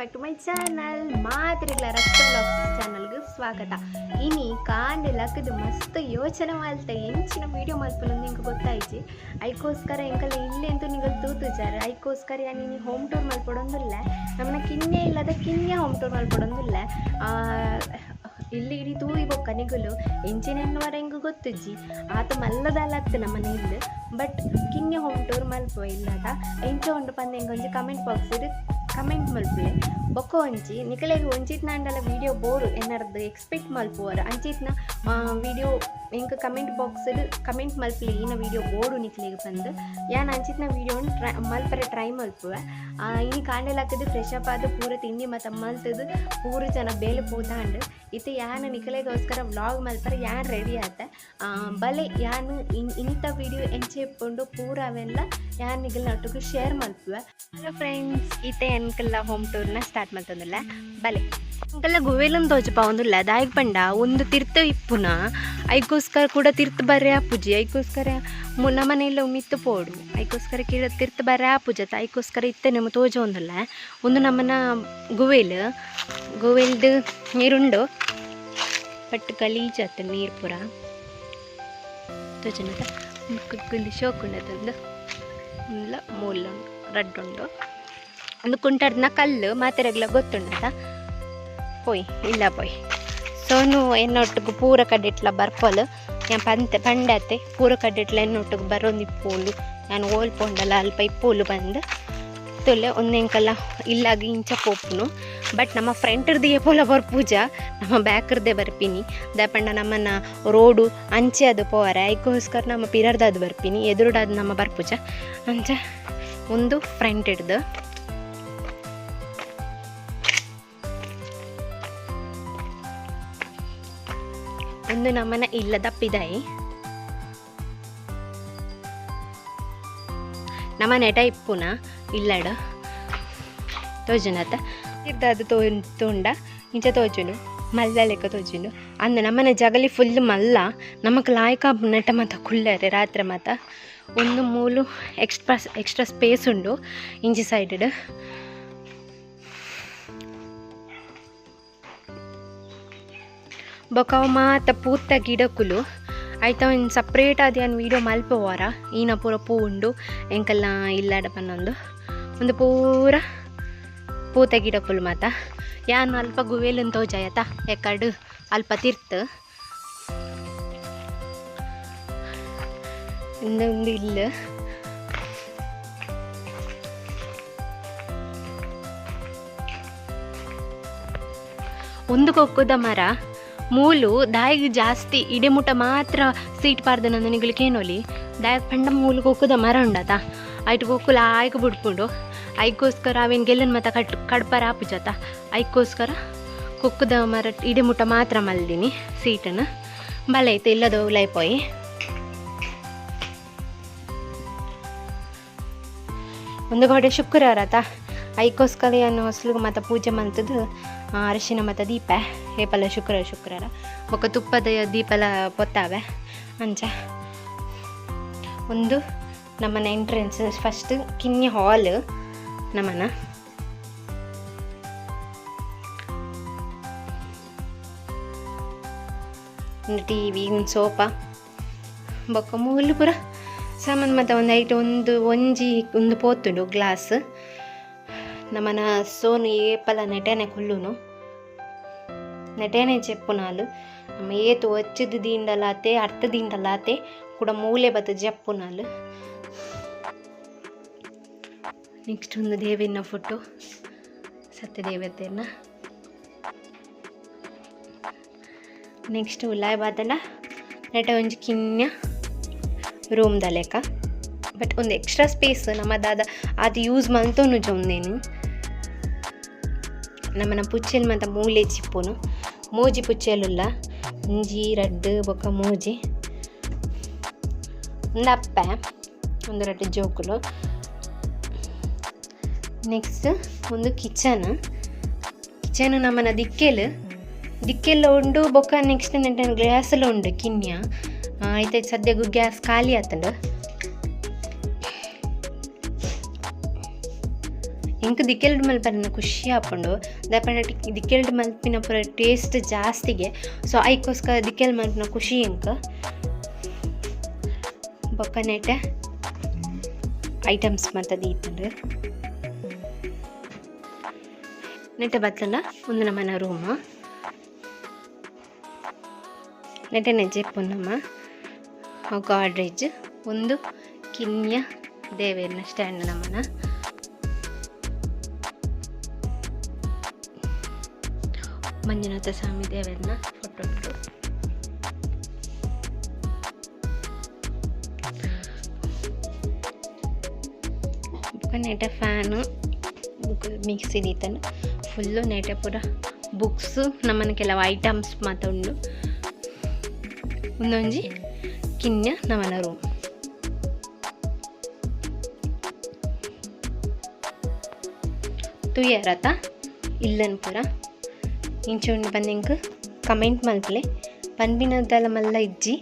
Back to my channel ಮಾತ್ರೆಗಳ ರಕ್ತ blogs ಚಾನಲ್ಗೆ ಸ್ವಾಗತ. ಇನಿ ಕಾಂಡೆ ಲಕ್ಕದು ಮಸ್ತ್ ಯೋಚನೆ ಮಲ್ತೆ ಎಂಚಿನ ವೀಡಿಯೋ ಮಲ್ಪುನಂದು ಎಂಕ್ ಗೊತ್ತಾಯ್ಚಿ. ಐಕೋಸ್ಕರ ಎಂಕಲ್ಲ ಇಲ್ಲೆಂತೂ ನಿಗಲ್ ತೂತುಜಾರ್. ಐಕೋಸ್ಕರ ಯಾನ್ ಇನಿ ಹೋಮ್ ಟೂರ್ ಮಲ್ಪೊಡೊಂದುಲ್ಲೆ. ನಮ್ಮನ ಕಿನ್ನೆ ಇಲ್ಲದ ಕಿನ್ನೆ ಹೋಮ್ ಟೂರ್ ಮಲ್ಪೊಡೊಂದುಲ್ಲೆ. ಇಲ್ಲಿ ಇಡೀ ತೂಯಿ ಬೊಕ್ಕ ನಿಗುಲು ಎಂಚಿನ ಎನ್ನುವರ ಎಂಕ್ ಗೊತ್ತುಜ್ಜಿ. ಆತ ಮಲ್ಲದಲ್ಲ ನಮ್ಮನೆ ಇಲ್ಲು, ಬಟ್ ಕಿನ್ನೆ ಹೋಮ್ ಟೂರ್ ಮಲ್ಪುವ ಇಲ್ಲದ ಎಂಚ ಉಂಡು ಪಂದ್ ಎಂಕ್ ಒಂಜಿ ಕಮೆಂಟ್ ಬಾಕ್ಸ್ ಕಮೆಂಟ್ ಮಲ್ಪುಲೆ. ಬೊಕ್ಕ ಒಂಜಿ ನಿಕಲೆಗ್ ಒಂಜಿತ್ನಾಂಡಲ ವೀಡಿಯೋ ಬೋಡು ಎನ್ನರ್ದು ಎಕ್ಸ್ಪೆಕ್ಟ್ ಮಲ್ಪುವರ್ ಅಂಚಿತ್ನ ವೀಡಿಯೋ ಎಂಕ್ ಕಮೆಂಟ್ ಬಾಕ್ಸ್ ಕಮೆಂಟ್ ಮಲ್ಪುಲೆ. ಈನ ವೀಡಿಯೋ ಬೋಡು ನಿಕಲೆಗ್ ಪಂದ್ ಯಾನ್ ಅಂಚಿತ್ನ ವೀಡಿಯೋನ್ ಟ್ರೈ ಮಲ್ಪರೆ ಟ್ರೈ ಮಲ್ಪುವೆ. ಇನಿ ಕಾಂಡೆಲಾಕದು ಫ್ರೆಶ್ ಅಪ್ ಆದ್ ಪೂರ ತಿಂಡಿ ಮತ ಮಲ್ತದು ಪೂರ ಜನ ಬೇಲೆ ಪೋತಾಂಡ್. ಇತ್ತೆ ಯಾನ್ ನಿಕಲೆಗೋಸ್ಕರ ವ್ಲಾಗ್ ಮಲ್ಪರೆ ಯಾನ್ ರೆಡಿ ಆತೆ. ಬಲೆ ಯಾನ್ ಇನಿತ ವೀಡಿಯೋ ಎಂಚ ಇಪ್ಪುಂಡು ಪೂರ ಅವೆಲ್ಲ ಯಾನ್ ನಿಗಲ್ನೊಟ್ಟುಗು ಶೇರ್ ಮಲ್ಪುವೆ. ಹಲೋ ಫ್ರೆಂಡ್ಸ್, ಇತ್ತೆ ಎಂಕಲ್ಲ ಹೋಮ್ ಟೂರ್ನ ಸ್ಟಾರ್ಟ್ ಮಲ್ತೊಂದುಲ್ಲ ಬಲೆ. ಎಂಕಲ್ಲ ಗುವೆಲನ್ ತೋಜಪಾವೊಂದುಲ್ಲ ದಾಯೆಗ್ ಪಂಡ ಒಂದು ತಿರ್ತ ಇಪ್ಪುನ ಐಕೋಸ್ಕರ ಕೂಡ ತಿರ್ತ್ ಬರ್ರೆ ಆಪುಜಿ. ಐಕೋಸ್ಕರ ನಮ್ಮನೆಲ್ಲ ಮಿತ್ತು ಪೋಡು ಐಕೋಸ್ಕರ ಕೀಳ ತಿರ್ತ್ ಬರ್ರೆ ಆಪುಜತ. ಐಕೋಸ್ಕರ ಇತ್ತೆ ನಮ್ಮ ತೋಜೊಂದುಲ್ಲ. ಒಂದು ನಮ್ಮನ ಗುವೆಲ್, ಗುವೆಲ್ಡ್ ನೀರುಂಡು, ಬಟ್ ಗಲೀಜಾತ ನೀರು ಪೂರ ತೋಜನದ. ಕುಂದು ಶೋಕುಂಡದೊಂದು ಉಂದ್ಲ ಮೂಲ ರಡ್ಡ್ ಉಂಡು. ಒಂದು ಕುಂಟರ್ನ ಕಲ್ಲು ಮಾತೆರೆಗ್ಲ ಗೊತ್ತುಂಡತ. ಪೋಯ್ ಇಲ್ಲ ಪೋಯ್ ಸೋನು ಎನ್ನೊಟ್ಟುಗು ಪೂರ ಕಡೆಟ್ಲ ಬರ್ಪೋಲು. ಯಾನ್ ಪಂತೆ ಪಂಡತೆ ಪೂರ ಕಡೆಟ್ಲ ಎನ್ನೊಟ್ಟುಗು ಬರೋಂದಿಪ್ಪೋಲು. ಯಾನ್ ಓಲ್ ಪೋಂಡಲ ಅಲ್ಪ ಇಪ್ಪೋಲು ಬಂದು ತುಲೆ. ಒಂದೆಂಕಲ್ಲ ಇಲ್ಲಾಗ ಇಂಚ ಪೋಪುನು, ಬಟ್ ನಮ್ಮ ಫ್ರಂಟ್ರ್ದು ಏಪೋಲ ಬರ್ಪೂಜ, ನಮ್ಮ ಬ್ಯಾಕ್ರ್ದೆ ಬರ್ಪಿನಿ. ದಾಯೆ ನಮ್ಮನ್ನ ರೋಡು ಅಂಚೆ ಅದು ಪೋವರೆ, ಐಕೋಸ್ಕರ ನಮ್ಮ ಪಿರರ್ದಾದ್ ಬರ್ಪಿನಿ, ಎದುರುಡಾದ್ ನಮ್ಮ ಬರ್ಪೂಜ. ಅಂಚ ಒಂದು ಫ್ರಂಟ್ ಹಿಡ್ದು ಒಂದು ನಮ್ಮನ ಇಲ್ಲದ ಪಿದಾಯಿ. ನಮ್ಮ ನೆಟ ಇಪ್ಪುನ ಇಲ್ಲಡ ತೋಜುನತ ಇರ್ದಾದ ತೋಂಡ ಇಂಚ ತೋಜುಂಡು, ಮಲ್ಲ ಲೆಕ್ಕ ತೋಜುಂಡು. ಅಂದ್ ನಮ್ಮನೆ ಜಗಲಿ ಫುಲ್ ಮಲ್ಲ, ನಮಕ್ ಲಾಯ್ಕ ನೆಟ ಮಾತ ಕುಲ್ಲರೆ ರಾತ್ರಿ ಮಾತ. ಒಂದು ಮೂಲು ಎಕ್ಸ್ಟ್ರಾ ಎಕ್ಸ್ಟ್ರಾ ಸ್ಪೇಸ್ ಉಂಡು ಇಂಚಿ ಸೈಡ್. ಬೊಕ ಅವು ಮಾತ ಪೂತ ಗಿಡಕುಲು ಐತ. ಒಂಜಿ ಸಪ್ರೇಟ್ ಆದ್ ಯಾನ್ ವೀಡಿಯೋ ಮಲ್ಪುವಾರ. ಈನ ಪೂರ ಪೂ ಉಂಡು ಎಂಕಲ್ನ ಇಲ್ಲಡ ಪನ್ನೊಂದು ಒಂದು ಪೂರ ಪೂತ ಗಿಡಕುಲು ಮಾತ. ಯಾನ್ ಅಲ್ಪ ಗುವೆಲುನ್ ತೋಜಾಯತ ಎಕಡ್ ಅಲ್ಪ ತಿರ್ತ್ ಉಂದು ಇಲ್ಲು. ಒಂದು ಕೊಕ್ಕುದ ಮರ ಮೂಲು ದಾಯಿಗ್ ಜಾಸ್ತಿ ಇಡೆ ಮುಟ ಮಾತ್ರ ಸೀಟ್ ಪಾರ್ದನ ನಿಗಲು ಕೇನೊಲಿ. ದಾಯಗ್ ಪಂಡ ಮೂಲು ಕೊಕ್ಕುದ ಮರ ಉಂಡತ, ಐಟ್ ಕೊಕ್ಕುಲ ಆಯ್ಕ್ ಬುಡ್ಪುಂಡು. ಐಕೋಸ್ಕರ ಅವೇನ್ ಗೆಲ್ಲನ್ ಮತ ಕಟ್ ಕಡ್ಪರ ಆಪುಜತ. ಐಕೋಸ್ಕರ ಕೊಕ್ಕುದ ಮರ ಇಡೆ ಮುಟ ಮಾತ್ರ ಮಲ್ದಿನಿ ಸೀಟನ್ನು. ಬಲ ಐತೆ ಇಲ್ಲದ ಉಲಾಯ್ಪೋಯಿ. ಒಂದು ಗೋಡೆ ಶುಕ್ರವಾರ ಆತ, ಐಕೋಸ್ಕರ ಏನು ಹೊಸ್ಲುಗು ಮಾತ ಪೂಜೆ ಮಲ್ತದು ಅರಿಶಿನ ಮತ ದೀಪ ಏಪಲ ಶುಕ್ರವಾರ ಶುಕ್ರವಾರ ಬೊಕ್ಕ ತುಪ್ಪದ ದೀಪಲ ಪೊತ್ತಾವೆ. ಅಂಚ ಒಂದು ನಮ್ಮನ ಎಂಟ್ರೆನ್ಸ್ ಫಸ್ಟ್ ಕಿನ್ನಿ ಹಾಲ್ ನಮ್ಮನ. ಒಂದು ಟಿವಿ, ಒಂದು ಸೋಫಾ, ಬೊಕ್ಕ ಮೂಲು ಪೂರ ಸಾಮಾನು ಮಾತ. ಒಂದು ಐಟ್ ಒಂದು ಒಂಜಿ ಒಂದು ಪೋತುಂಡು ಗ್ಲಾಸ್. ನಮ್ಮನ ಸೋನು ಏಪಲ ನೆಟನೆ ಕುಲ್ಲುನು, ನೆಟನೆ ಚೆಪ್ಪುನಾಲು. ನಮ್ಮ ಏತು ಒಚ್ಚದ ದಿಂಡಲಾತೆ ಅರ್ಥ ದಿಂಡಲಾತೆ ಕೂಡ ಮೂಲೆ ಬತ್ತ ಜಪ್ಪುನಾಲು. ನೆಕ್ಸ್ಟ್ ಒಂದು ದೇವಿನ ಫೋಟೋ, ಸತ್ಯದೇವತೆನ. ನೆಕ್ಸ್ಟ್ ಉಲಾಯ್ ಬಾತಂಡ ನೆಟ ಒಂಜಿ ಕಿನ್ಯ ರೂಮ್ ದ ಲೆಕ್ಕ, ಬಟ್ ಒಂದು ಎಕ್ಸ್ಟ್ರಾ ಸ್ಪೇಸ್ ನಮ್ಮ ದಾದ ಅದು ಯೂಸ್ ಮಲ್ತೊನು ಜೊಂದೇನು. ನಮ್ಮನ ಪುಚ್ಚೆಲ್ ಮಾತ ಮೂಲೆ ಚಿಪ್ಪುನು, ಮೂಜಿ ಪುಚ್ಚೆಲುಲ್ಲ, ಒಂಜಿ ರಡ್ಡ್ ಬೊಕ್ಕ ಮೂಜಿ. ಒಂದು ಅಪ್ಪೆ, ಒಂದು ರಡ್ಡ್ ಜೋಕುಲು. ನೆಕ್ಸ್ಟ್ ಒಂದು ಕಿಚನ್. ಕಿಚನ್ ನಮ್ಮನ ದಿಕ್ಕೆಲ್ ದಿಕ್ಕೆಲ್ಲ ಉಂಡು. ಬೊಕ್ಕ ನೆಕ್ಸ್ಟ್ ಗ್ಯಾಸೆಲ್ಲ ಉಂಡು ಕಿನ್ಯ. ಐತೆ ಸದ್ಯಗು ಗ್ಯಾಸ್ ಖಾಲಿ ಆತಂಡು. ಇಂಕ್ ದಿಕ್ಕೆಲ್ಡ್ ಮಲ್ಪರೆನ ಖುಷಿ ಆಪುಂಡು ದಾಯೆ ದಿಕ್ಕೆಲ್ಡ್ ಮಲ್ಪಿನ ಪೂರ ಟೇಸ್ಟ್ ಜಾಸ್ತಿಗೆ ಸೊ ಐಕೋಸ್ಕರ ದಿಕ್ಕೆಲ್ ಮಲ್ಪಿನ ಖುಷಿ ಇಂಕ್ ಬೊಕ್ಕ ನೆಟೆ ಐಟಮ್ಸ್ ಮಾತ ದೀತುಂಡು ನೆಟೆ ಬತ್ತಂಡ ಉಂದು ನಮನ ರೂಮ್ ನೆಟೆ ನೆಜೆ ನಮ್ಮ ಗಾಡ್ರೇಜ್ ಒಂದು ಕಿನ್ಯ ದೇವೇರ್ನ ಸ್ಟ್ಯಾಂಡ್ ನಮನ ಮಂಜುನಾಥ ಸ್ವಾಮಿ ದೇವರನ್ನ ಫೋಟೋ ಉಂಟು. ಬೊಕ ನೆಟೆ ಫ್ಯಾನು ಬೊಕ ಮಿಕ್ಸಿ ದೀತನ ಫುಲ್ಲು ನೆಟೆ ಪೂರ ಬುಕ್ಸ್ ನಮನ ಕೆಲವು ಐಟಮ್ಸ್ ಮಾತ ಉಂಡು. ಉಂದೊಂಜಿ ಕಿನ್ಯ ನಮನ ರೂಮ್. ತೂಯರತ ಇಲ್ಲನ್ ಪೂರ ಇಂಚ ಉಂಡು ಪಂದ್ ಕಮೆಂಟ್ ಮಲ್ಪುಲೆ ಪನ್ಪಿನದಲ ಮಲ್ಲ ಇಜ್ಜಿ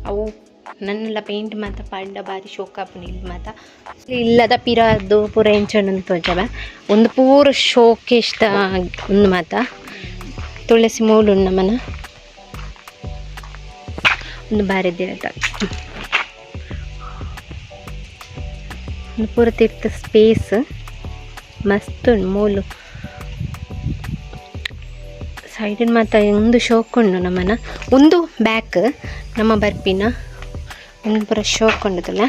ಅವು ನನ್ನೆಲ್ಲ ಪೇಂಟ್ ಮಾತ ಪಾಡ್ಂಡ ಬಾರಿ ಶೋಕ್ ಆಪುಂಡು ಇಲ್ಲ್ ಮಾತ ಇಲ್ಲದ ಪಿರರ್ದು ಪೂರ ಎಂಚ ಉಂಡು ತೋಜವೆ ಉಂದು ಪೂರ ಶೋಕೇಶ್ದ ಉಂದು ಮಾತ ತುಳಸಿ ಮೂಲು ಉಂಡು ನಮನ ಉಂದು ಬಾರಿ ದೇವತ ಉಂದು ಪೂರ ತಿರ್ತ್ ಸ್ಪೇಸ್ ಮಸ್ತ್ ಉಂಡು ಮೂಲು ಸೈಡ್ ಮಾತ ಉಂದು ಶೋಕ್ ಉಂಡು ನಮನ ಉಂದು ಬ್ಯಾಕ್ ನಮ ಬರ್ಪಿನ ಉಂದು ಪೂರ ಶೋಕ್ ಉಂಡುದಲ್ಲ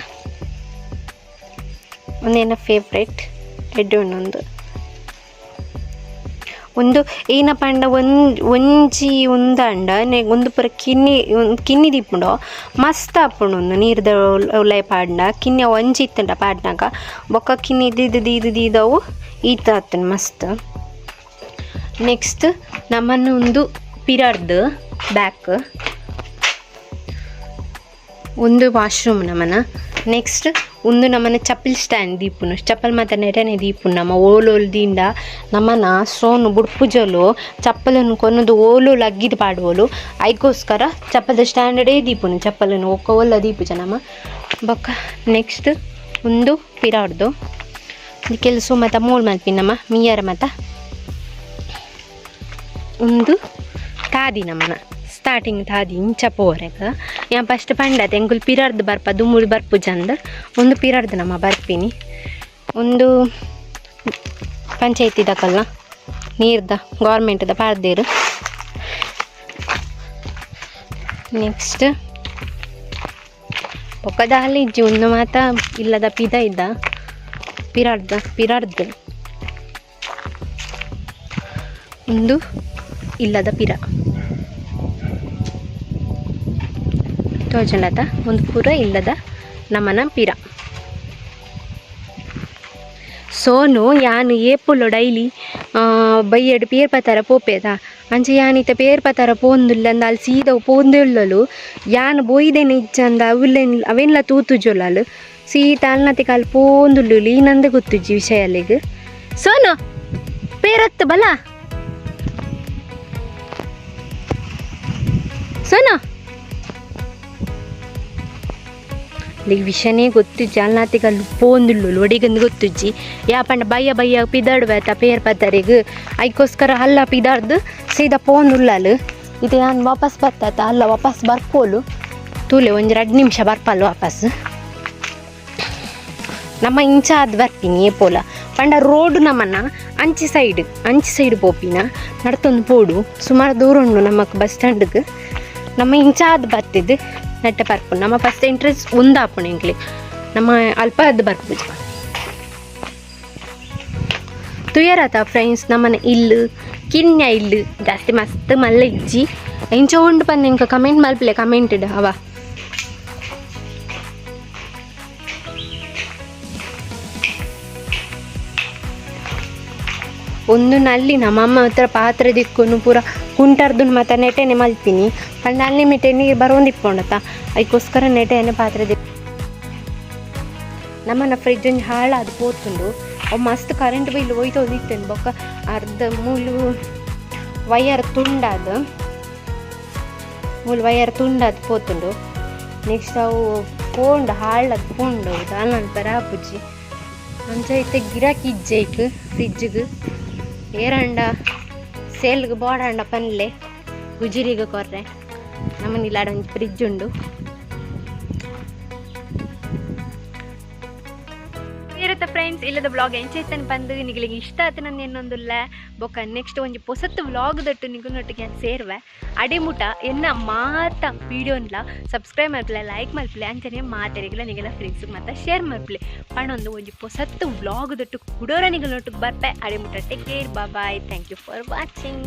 ಉಂದು ಎನ್ನ ಫೇವ್ರೇಟ್ ಎಡ್ಡೆ ಉಂಡು ಉಂದು ಉಂದು ಏನ ಪಂಡ ಒಂಜಿ ಉಂದಾಂಡ ಉಂದು ಪೂರ ಕಿನ್ನಿ ಕಿನ್ನಿ ದೀಪುಂಡು ಮಸ್ತ್ ಆಪುಂಡು ಉಂದು ನೀರ್ದ ಉಲಾಯಿ ಪಾಡ್ಂಡ ಕಿನ್ನಿ ಒಂಜಿ ಇತ್ತುಂಡ ಪಾಡ್ನಗ ಬೊಕ್ಕ ಕಿನ್ನಿ ದೀದ್ ದೀದ್ ದೀದವು ಈತ್ ಆತುಂಡು ಮಸ್ತ್. ನೆಕ್ಸ್ಟ್ ನಮನ ಉಂದು ಪಿರರ್ದ್ ಬ್ಯಾಕ್ ಉಂದು ವಾಶ್ರೂಮ್ ನಮನ. ನೆಕ್ಸ್ಟ್ ಉಂದು ನಮನ ಚಪ್ಪಲ್ ಸ್ಟ್ಯಾಂಡ್ ದೀಪುನು ಚಪ್ಪಲ್ ಮಾತ ನೆಟನೆ ದೀಪುನು ನಮ ಓಲೋಲು ದೀಂಡ ನಮನ ಸೋನು ಬುಡ್ಪುಜಲು ಚಪ್ಪಲನ್ನು ಕೊನೊದು ಓಲೋಲು ಅಗ್ಗಿದ್ ಪಾಡುವೋಲು ಐಕೋಸ್ಕರ ಚಪ್ಪಲ್ದ ಸ್ಟ್ಯಾಂಡೇ ದೀಪುನು ಚಪ್ಪಲನ್ನು ಒಕ್ಕ ಓಲ್ಲ ದೀಪುಜ ನಮ. ಬೊಕ್ಕ ನೆಕ್ಸ್ಟ್ ಉಂದು ಪಿರಾಡ್ದು ಕೆಲಸ ಮಾತ ಮೂಲ್ ಮಲ್ಪಿನ ನಮ ಮೀಯರ ಮಾತ ಉಂದು ತಾದಿ ನಮನ ಸ್ಟಾರ್ಟಿಂಗ್ ತಾದಿ ಇಂಚ ಪೋರೆಗ್ ಯಾನ್ ಫಸ್ಟ್ ಪಂಡತೆ ಎಂಕುಲು ಪಿರರ್ದ್ ಬರ್ಪ ದುಂಬುಡು ಬರ್ಪುಜಂದ್ ಉಂದು ಪಿರರ್ದ್ ನಮ ಬರ್ಪಿನಿ ಉಂದು ಪಂಚಾಯ್ತಿದಕಲ್ನ ನೀರ್ದ ಗೌರ್ಮೆಂಟ್ದ ಪಾಡ್ದೆರ್. ನೆಕ್ಸ್ಟ್ ಬೊಕ್ಕ ದಾಲ ಇಜ್ಜಿ ಉಂದು ಮಾತ ಇಲ್ಲದ ಪಿದಯ್ದ ಪಿರರ್ದ್ ಪಿರರ್ದ್ ಉಂದು ಇಲ್ಲದ ಪಿರ ತೋಜುಂಡತ ಉಂದು ಪೂರ ಇಲ್ಲದ ನಮನ ಪಿರ. ಸೋನು ಯಾನ್ ಏಪುಲ ಡೈಲಿ ಬಯ್ಯಡ್ ಪೇರ್ ಪತ್ತರ ಪೋಪೆದ ಅಂಚ ಯಾನ್ ಇತ್ತೆ ಪೇರ್ ಪತ್ತರ ಪೋಂದುಲ್ಲ ಅಂದ್ ಅಲ್ ಸೀದ ಪೋಂದೇ ಉಲ್ಲಲು ಯಾನ್ ಬೋಯ್ದೇನೆ ಇಜ್ಜಂದ ಅವುಲೆನ್ ಅವೆನ್ಲ ತೂತುಜೊಲು ಸೀತ ಅಲ್ನತೆ ಕಾಲ್ ಪೋಂದುಲ್ಲು ಈನಂದ ಗೊತ್ತುಜ್ಜಿ ವಿಷಯ ಅಲ್ಲಿಗ್. ಸೋನು ಪೇರತ್ತು ಬಲ ಸೋನು ಅಲ್ಲಿಗೆ ವಿಷಯನೇ ಗೊತ್ತುಜ್ಜಿ ಅಲ್ನಾತಿಗೆ ಅಲ್ಲಿ ಪೋಂದುಲ್ಲು ಒಡಿಗಂದು ಗೊತ್ತುಜ್ಜಿ ಯಾ ಪಂಡ ಬಯ್ಯ ಬಯ್ಯ ಪಿದಾಡುವೆತ ಪೇರ್ ಪತ್ತರೆಗ್ ಐಕೋಸ್ಕರ ಅಲ್ಲ ಪಿದಾಡ್ದು ಸೀದಾ ಪೋಂದುಲ್ಲಲು ಇದು ಯಾನ್ ವಾಪಸ್ ಬತ್ತಾತ ಅಲ್ಲ ವಾಪಸ್ ಬರ್ಪೋಲು ತೂಲೆ ಒಂಜಿ ರಡ್ಡ್ ನಿಮಿಷ ಬರ್ಪಲ್ ವಾಪಸ್ ನಮ್ಮ ಇಂಚ ಆದ್ ಬರ್ಪಿನಿ ಏಪೋಲ ಪಂಡ ರೋಡ್ ನಮನ ಅಂಚಿ ಸೈಡ್ ಪೋಪಿನ ನಡ್ತೊಂದು ಪೋಡು ಸುಮಾರು ದೂರ ಉಂಡು ನಮಕ್ ಬಸ್ ಸ್ಟ್ಯಾಂಡ್ಗ್ ನಮ್ಮ ಇಂಚಾದ್ ಬತ್ತಿದ್ ನೆಟ್ಟೆ ಬರ್ಪುಂಡು ನಮ್ಮ ಫಸ್ಟ್ ಎಂಟ್ರೆನ್ಸ್ ಉಂದಾಪುಂಡು ಎಂಕ್ಲೆ ನಮ್ಮ ಅಲ್ಪ ಅದ್ ಬರ್ಪುಜಿ ತೂಯರತ ಫ್ರೆಂಡ್ಸ್ ನಮ್ಮನ ಇಲ್ಲು ಕಿನ್ಯ ಇಲ್ಲು ಜಾಸ್ತಿ ಮಸ್ತ್ ಮಲ್ಲ ಇಜ್ಜಿ ಇಂಚ ಉಂಡು ಪಂದ್ ಎಂಕ್ ಕಮೆಂಟ್ ಮಲ್ಪುಲೆ ಕಮೆಂಟ್ ಅವ. ಒಂದು ನಲ್ಲಿ ನಮ್ಮಮ್ಮ ಹತ್ರ ಪಾತ್ರೆ ದಿಕ್ಕೊನು ಪೂರ ಕುಂಟರ್ದು ಮಾತ ನೆಟೆನೆ ಮಲ್ಪಿನಿ ಪಂಡ ಅನ್ಲಿಮಿಟೆಡ್ ನೀರು ಬರೋಂದಿಪ್ಪುಂಡತ ಐಕೋಸ್ಕರ ನೆಟೆನೆ ಪಾತ್ರೆ ದಿಕ್ ನಮ್ಮನ ಫ್ರಿಜ್ ಒಂಜಿ ಹಾಳಾದ್ ಪೋತುಂಡು ಅವು ಮಸ್ತ್ ಕರೆಂಟ್ ಬಿಲ್ ಒಯ್ತೊಂದಿತ್ತೇನೆ ಬೊಕ್ಕ ಅರ್ಧ ಮೂಲು ವಯರ್ ತುಂಡಾದ್ ಮೂಲು ವಯರ್ ತುಂಡಾದ್ ಪೋತುಂಡು. ನೆಕ್ಸ್ಟ್ ಅವು ಪೋಂಡು ಹಾಳಾದ್ ಪೋಂಡು ಅವು ದಾಲ ಮನ್ಪೆರೆ ಆಪುಜಿ. ಅಂಚ ಇತ್ತೆ ಗಿರಾಕಿ ಇಜ್ಜೆ ಐಕ್ ಫ್ರಿಜ್ಗ್. ಏರಂಡ ಸೇಲ್ಗ್ ಬೋಡಂಡ ಪನ್ಲೆ, ಗುಜಿರಿಗ್ ಕೊರ್ರೆ. ನಮ್ಮನ ಇಲ್ಲಾಡ ಒಂಜಿ ಫ್ರಿಜ್ ಉಂಡು. ಇರುತ್ತೆ ಫ್ರೆಂಡ್ಸ್, ಇಲ್ಲದ ಬ್ಲಾಗ್ ಎಂಚೈತನ್ ಬಂದು ನಿಗಳಿಗೆ ಇಷ್ಟ ಆಯ್ತು ನನ್ನ ಎನ್ನೊಂದುಲ್ಲ. ಬೊಕ್ಕ ನೆಕ್ಸ್ಟ್ ಒಂಜಿ ಪೊಸತ್ತು ವ್ಲಾಗ್ ದಟ್ಟು ನಿಗುನೊಟ್ಟಿಗೆ ಸೇರುವೆ. ಅಡಿಮುಟ ಎನ್ನ ಮಾತ ವೀಡಿಯೋನ್ಲ ಸಬ್ಸ್ಕ್ರೈಬ್ ಮಲ್ಪಲೆ, ಲೈಕ್ ಮಲ್ಪಲೆ, ಅಂಚನೆ ಮಾತೆರಿಗೆಲ್ಲ ನಿಗೆಲ್ಲ ಫ್ರೆಂಡ್ಸ್ ಮತ್ತೆ ಶೇರ್ ಮಲ್ಪಲೆ. ಪಣೊಂದು ಒಂಜಿ ಪೊಸತ್ತು ವ್ಲಾಗ್ ದಟ್ಟು ಕುಡೋರ ನಿಗಲೊಟ್ಟಿಗೆ ಬರ್ಪೆ. ಅಡಿಮುಟ take care, bye, thank you for watching.